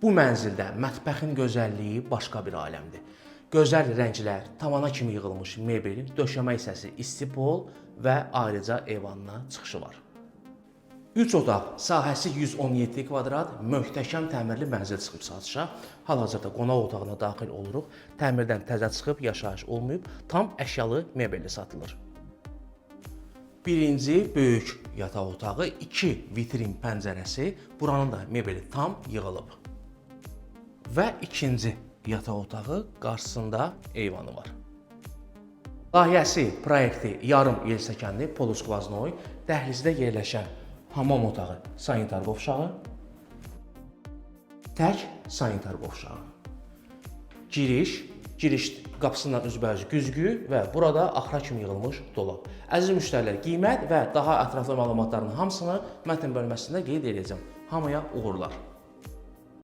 Bu mənzildə mətbəxin gözəlliyi başqa bir aləmdir. Gözəl rənglər, tavana kimi yığılmış mebel, döşəmə hissəsi istipol və ayrıca eyvanına çıxışı var. 3 otaq, sahəsi 117 kvadrat, möhtəşəm təmirli mənzil çıxıb satışa. Hal-hazırda qonaq otağına daxil oluruq. Təmirdən təzə çıxıb, yaşayış olmayıb, tam əşyalı mebelli satılır. Birinci böyük yataq otağı, 2 vitrin pəncərəsi, buranın da mebeli tam yığılıb. Və ikinci yataq otağı, qarşısında eyvanı var. Layihəsi, proyekti yarım yersəkənli, poluskvaznoy, dəhlizdə yerləşən hamam otağı, sanitar qovşağı, tək sanitar qovşağı. Giriş, giriş qapısından üzbəüz güzgü və burada axıra kimi yığılmış dolab. Əziz müştərilər, qiymət və daha ətraflı məlumatların hamısını mətn bölməsində qeyd edəcəm. Hamıya uğurlar.